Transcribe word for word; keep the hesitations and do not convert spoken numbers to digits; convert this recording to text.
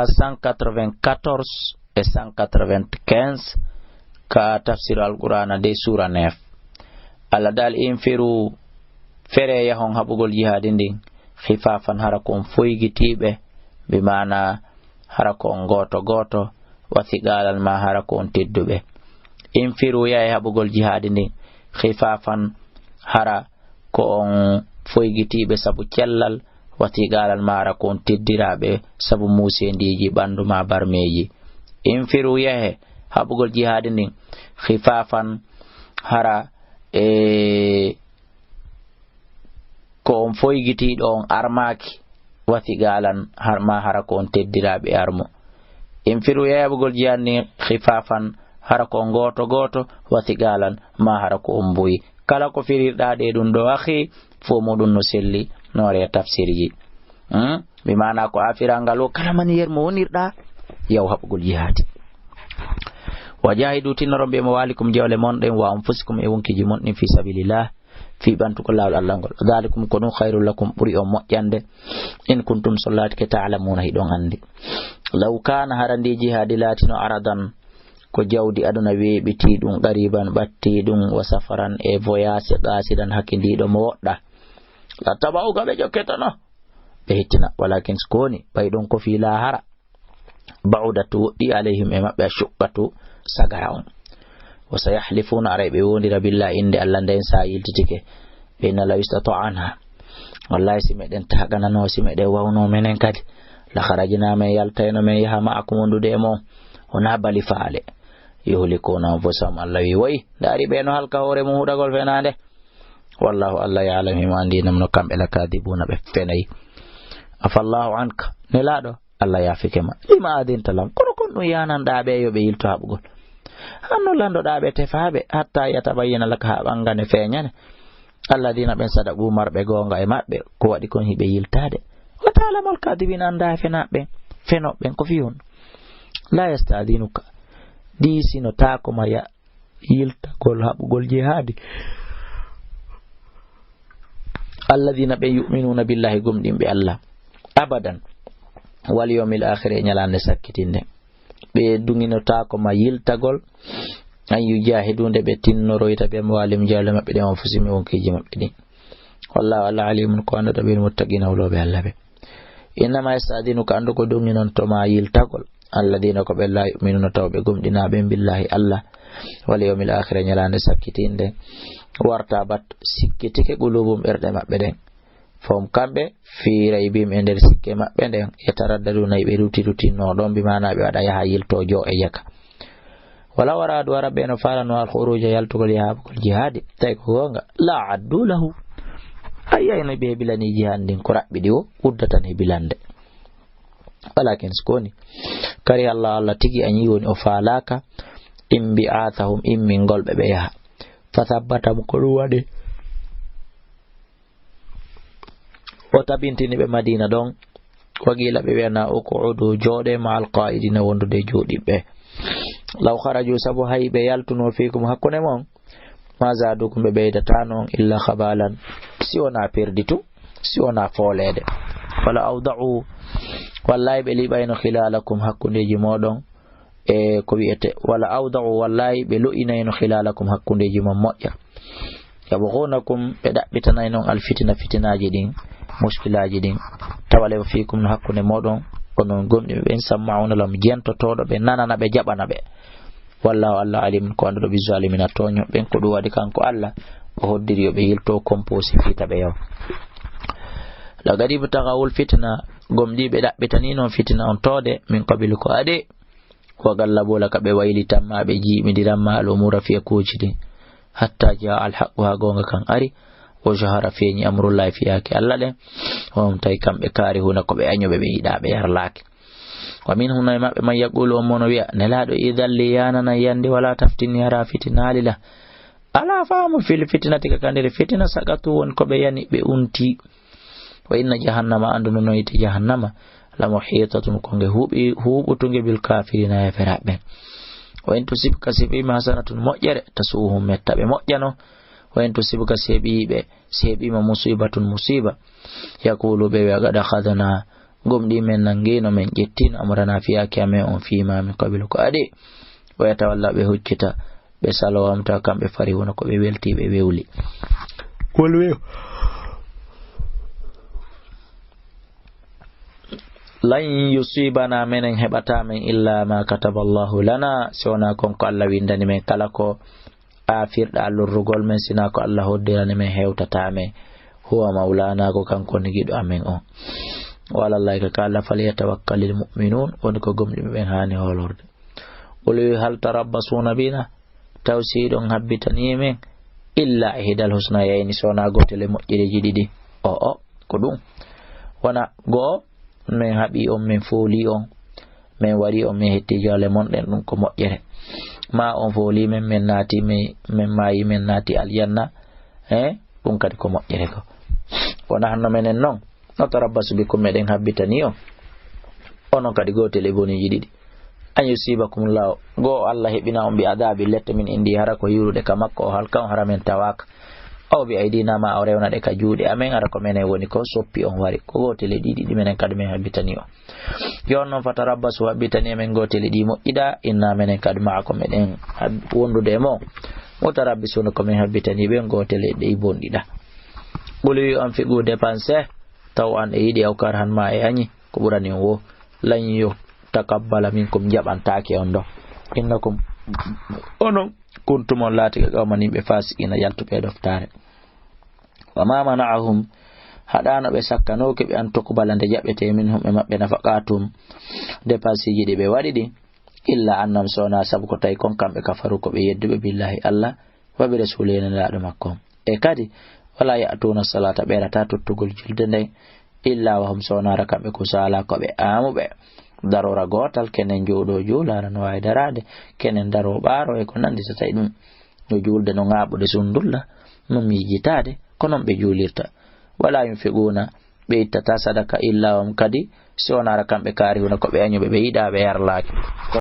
cent quatre-vingt-quatorze e cent quatre-vingt-quinze, ka tafsir Alqur'ana de sura neuf. Allah dal: "Infiru, fere yahon haɓugol jihaadi ndin, khifafan, hara ko on foygitiiɓe, bi maana hara ko on gooto gooto, wa thiqalan, ma hara ko on tedduɓe." Infiru, yahe haɓugol jihaadi ndin, khifafan, hara ko on foygitiiɓe sabu cellal, wa thiqalan, ma hara ko on teddiraaɓe sabu muuseendiiji ɓanndu ma barmeeji. Infiru, yahe haɓugol jihaadi ndin, khifafan, hara e ko on foygitiiɗo, on armaaki, wa thiqalan, har, ma hara ko on teddiraaɓe armo. Infiru, yahe haɓugol jihaadi ndin, khifafan, hara ko on gooto gooto, wa thiqalan, ma hara ko on mbuyi. Kala ko firirɗaa ɗe ɗum ɗo, akhi, fof muɗum no selli, no wari e tafsirji. Hmm? Bi maana ko a firangal o, kala maniyeer mo wonirɗaa, yaw haɓugol jihaadi. "Wa jahidu, tinnoron ɓe mo walikum jawle mon ɗen, wa anfusikum, e wonkiiji mon ɗin, fi sabilillah, fii ɓantugol laawol Allah ngol. Dhalikum, ko ɗum, khairul lakum, ɓuri on moƴƴande, in kuntum, so laatike, ta'lamuna, hiɗon anndi. Law kana, hara ndi jihaadi laatino, aradan, ko jawdi aduna weeɓitii ɗum, qariban, ɓattii ɗum, wa safaran, e voyage, qasidan, hakindiiɗo mo woɗɗa, lattaba'uka, ɓe jokketeno, ɓe hettina. Walakin, ko woni, ɓay ɗon ko fii laahara, ba'udat, woɗɗi, alayhim, e maɓɓe, ashuqqatu, sagara on. Wa sayahlifuna, aray ɓe wondira, billahi, innde Allah nden, sa yiltitike, ɓe inna, law istata'na, wallahi, si meɗen taganano, si meɗen wawno menen kadi, la kharajna, men yaltayno, men yaha, ma'akum, wondude e mon, wona bali faale. Yuhlikuna anfusahum, Allah wi, woy, ndaari ɓe no halka hoore mum huɗagol fenaande. Wallahu, Allah, ya'lamu, himo anndi, innahum, no kamɓe, lakadibuna, ɓe fenay. Afallahu anka, Nelaaɗo, Allah yaafike ma. Lima adinta lahum, kono kon ɗum yananɗaa ɓe yo ɓe yilto haɓugol? Hanno landoɗaa ɓe tefaaɓe, hatta yatabayyana laka, haa ɓangane feeñane, alladina, ɓen, sadaqu, marɓe goonga e maɓɓe, ko waɗi kon hiɓe yiltaade. Wa ta'lamul kadibin, anndaa fenaaɓe ɓen, fenooɓe ɓen, ko fii honno? La yastadinuka, diisinotaako ma ya yiltagol haɓugol jihaadi. Alladina, ɓe, yu'minuna billahi, gomɗinɓe Allah, abadan, wal yawmil akhir, e ñalaande sakkitinde. Ɓe duŋinotaako ma yiltagol, an yujahidu, nde ɓe tinnoroyta, bi amwalihim, jawle maɓɓe ɗen, anfusihim, e wonkiiji maɓɓe ɗin. Wallahu, Allah, alimun, ko annduɗo, bil muttaqina, hulooɓe Allah ɓe. Innama yastadinuka, anndu ko duŋinonto ma yiltagol, alladina, ko ɓe, la yu'minuna, taw ɓe gomɗinaa ɓen, billahi, Allah, wal yawmil akhir, e ñalaande sakkitinde, wartabat, sikkitike, qulubuhum, ɓerɗe maɓɓe ɗen, fahum, kamɓe, fi raybihim, e nder sikke maɓɓe nden, yataraddaduna, ɓe ruti rutinno ɗon, bi maana ɓe waɗa yaha yilto jo e jaka. Walaw aradu, hara ɓe no faalano, al khuruja, yaltugol, yaha haɓugol jihaadi, tawi ko goonga, la addu lahu, a yiyayno ɓe hebilani jihaadi ndin ko raɓɓiɗi o, uddatan hebilande. Walakin, si ko woni, kariha Allah, Allah tigi a ñi woni o faalaaka, inbi'athahum, immingol ɓe ɓe yaha. Fathabbatahum, ko ɗum waɗi o tabintini ɓe Madina ɗon. Wa qila, ɓe wi'ana, uq'udu, jooɗe, ma'al qa'idina, wondude e jooɗiiɓe. Law kharaju, sabu hay ɓe yaltuno, fiikum, hakkunde mon, ma zadukum, ɓe ɓeydataano on, illa khabalan, si wonaa perdi tun, si wonaa fooleede. Wala awda'u, wallahi ɓe liɓayno, khilalakum, hakkundeeji mooɗon, e ko wi'ete, wala awda'u, wallahi ɓe lo'inayno, khilalakum, hakkundeeji mon moƴƴa. Yabghunakum, ɓe ɗaɓɓitanayno on, alfitina, fitinaaji ɗin, mushkilaaji ɗin. Tawale, wa fiikum, no hakkunde mooɗon, onon gomɗinɓe ɓen, samma'una lahum, jentotooɗo ɓe, nanana ɓe, jaɓana ɓe. Wallahu, Allah, alimun, ko annduɗo, bizzalimina, tooño ɓen. Ko ɗum waɗi kanko Allah o hoddiri yo ɓe yilto, composi, fiita ɓe yaw. Laqad ibtaghawul fitna, gomɗii ɓe ɗaɓɓitanii non fitina on toode, min qablu, ko aade. Wa ghallabu laka, ɓe waylitan ma, ɓe jiiɓindiran ma, al umura, fiyakuuji ɗin. Hatta jaa al haqqu, haa goonga kan ari. Wa zahara, feeñi, amrullahi, fiyaake Allah ɗen. Wa hum, tawi kamɓe, karihuna, ko ɓe añuɓe, ɓe yiɗaa, ɓe yarlaaki. Wa minhum, no e maɓɓe, man yaqulu, on mo no wi'a, Nelaaɗo, idhan li, yananay yande, wala taftinni, hara fitinaali lan. Alaa faamu, fil fitnati, ka ka nder fitina, saqatu, woni ko ɓe yani, ɓe unti. Wa inna jahannama, anndu no yiite jahannama, la muhitatun, ko nge huuɓi, huuɓutunge, bil kafirina, heeferaaɓe ɓen. Wa in tusibka, si heɓiima, hasanatun, moƴƴere, tasu'uhum, metta ɓe, moƴƴano. Wa in tusibka, si heɓii ɓe, si heɓiima, musibatun, musiba, yaqulu, ɓe wi'a, qad akhadna, Gomɗii men nanngino, men ƴettino, amrana fiyaake amen on, fiima min qabilu ko adii. Wa yatawalla, ɓe huccita, ɓe salo, wahum tawa kamɓe farihuuna ko ɓe weltii, ɓe wewli. Qul, wi'u, lan yusibana, menen heɓataa men, illa ma kataba Allahu lana, si wonaa kon ko Alla winndani men. Kala ko aafirɗaa lorrugol men, si wonaa ko Alla hoddirani men, hewtataa men. Huwa mawlana, ko kanko woni giɗo amen on. Wa alallahi, ka Alla, falyatawakkalil mu'minun, woni ko gomɗinɓe ɓen haani hoolorde. Qul, wi'u, hal tarabbasuna bina, taw si hiɗon habbitanii men, illa ihdal husnayayni, si wonaa gootel e moƴƴereeji ɗiɗi. O'o, ko ɗum. Wona go'o, men haɓii on, men foolii on, men warii on, men hettii jawle mon ɗen, ɗum ko moƴƴere. Maa on foolii men, men naati, men, men maayii, men naati aljanna, eh, ɗum kadi ko moƴƴere ko. Wona hanno menen non, nutarabbasu bikum, meɗen habbitanii on. Onon kadi gootel e boniiji ɗiɗi. An yusibakumullahu, goo Alla heɓina on, bi adabi, lette min indi, hara ko hiwrude ka makko, o halka on, hara men tawaaka. Aw bi aidina, ma o rewna ɗe ka juuɗe amen, hara ko menen woni ko soppi on wari. Ko gootel e ɗiɗi ɗi menen kadi men habbitanii on. Yo on non, fatarabbasu, habbitanii men gootel e ɗi moƴƴi ɗa, inna, menen kadi ma'akum, meɗen hab-, wondude e mon. Mutarabbisuna, ko men habbitanii ɓen gootel e ɗi bonɗi ɗa. Qul, wi'u, anfiqu, dépenser, tawan e yiɗi, aw karhan, ma e añi, ko ɓurani on wo. Lan yutaqabbala minkum, jaɓantaake on ɗon. Innakum, onon, kuntum, on laatike, qawman, yimɓe, fasiqina, yaltuɓe e ɗoftaare. Wa ma mana'ahum, haɗaano ɓe, sakkanooke ɓe, an tuqbala, nde jaɓetee, minhum, e maɓɓe, nafaqatuhum, dépenseeji ɗi ɓe waɗi ɗin, illa annahum, si wonaa sabu ko tawi kon kamɓe, kafaru, ko ɓe yedduɓe, billahi, Alla, wa bi rasulihi, e Nelaaɗo makko on. E kadi, wala ya'tuna salata, ɓe yarataa tottugol julde nden, illa wa hum, si wonaa hara kamɓe, kusala, ko ɓe aamuɓe. Daroora gootal, kenen jooɗoo juulaara no waawi daraade, kenen daroo ɓaaroo e ko nannditata e ɗum. No juulde, no ŋaaɓude sundulla, no miijitaade, ko non ɓe juulirta. Wala yunfiquna, ɓe ittataa sadaka, illa hum, kadi si wonaa hara kamɓe, karihuna, ko ɓe añuɓe, ɓe yiɗaa, ɓe yarlaaki. Ko